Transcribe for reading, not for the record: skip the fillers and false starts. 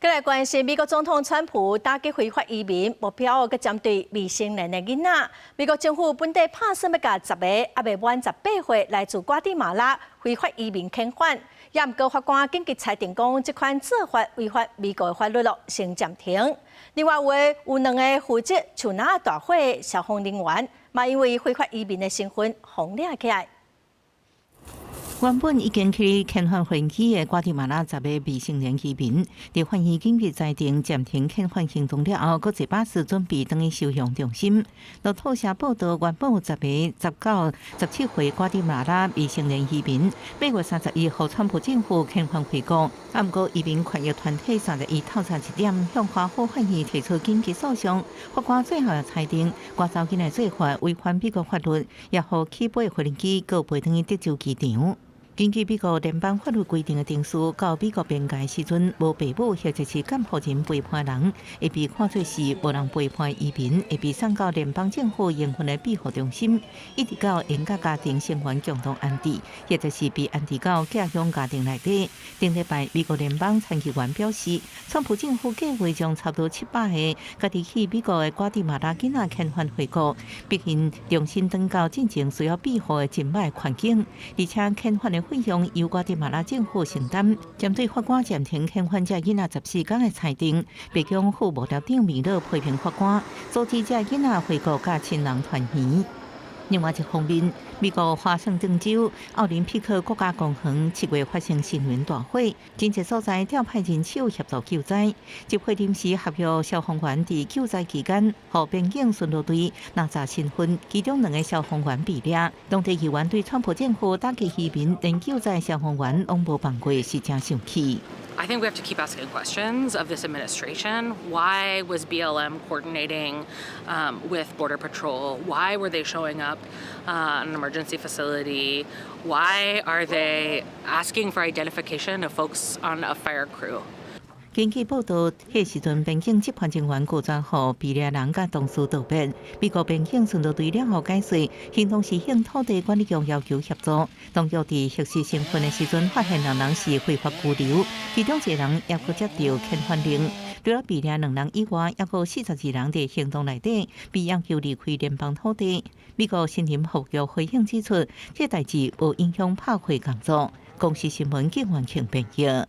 閣來關心美國總統川普打擊非法移民目標，閣針對未成年的囡仔。美國政府本底拍算欲共10個猶未滿18歲來自瓜地馬拉非法移民遣返，也毋過法官緊急裁定講，這款做法違反美國的法律囉，先暫停。另外有兩個負責樹林大火的消防人員，嘛因為非法移民的身份予掠起來。原本已經去遣返飛機的瓜地馬拉10個未成年移民，佇法院緊急裁定暫停遣返行動了後，閣坐巴士準備轉去收容中心。路透社報道，原本有10個10到17歲瓜地馬拉未成年移民，8月31號川普政府遣返回國。啊，毋過移民權益團體31透早一點向華府法院提出緊急訴訟，法官最後裁定，瓜查囡仔做法違反美國法律，也予起飛飛機閣飛轉去德州機場。根據美國聯邦法律規定的程序，到美國邊界時陣，無父母或者是監護人陪伴人，會被看做是無人陪伴移民，會被送到聯邦政府營運的庇護中心，一直到𪜶佮家庭成員共同安置，或者是被安置到寄養家庭內底。頂禮拜，美國聯邦參議員表示，川普政府計劃將差不多700個家己去美國的瓜地馬拉囡仔遣返回國，逼𪜶重新轉到進前需要庇護的真歹環境，而且遣返的費用由瓜地馬拉政府承擔。針對法官暫停遣返這囡仔14工的裁定，白宮副幕僚長米勒批評法官阻止這囡仔回國佮親人團圓。另外一方面，美國華盛頓州奧林匹克國家公園7月發生森林大火，真濟所在調派人手協助救災。這批臨時合約消防員佇救災期間，予邊境巡邏隊拿查身份，其中兩个消防員被掠。當地議員對川普政府打擊移民，連救災消防員攏無放過，是誠生氣。 I think we have to keep asking questions of this administration. Why was BLM coordinating with Border Patrol? Why were they showing up at an emergency facility? Why are they asking for identification of folks on a fire crew? 根據報道，彼時陣邊境執法人員拒絕予被掠人佮同事道別。美國邊境巡邏隊了後解釋，行動是向土地管理局要求協助。當局佇核實身份的時陣，發現兩人是非法居留，其中一個人猶閣接著遣返令。除了被掠兩人以外，猶閣42人佇行動內底被要求離開聯邦土地。美國森林服局回應指出，這代誌無影響拍火工作。公視新聞警員慶編譯。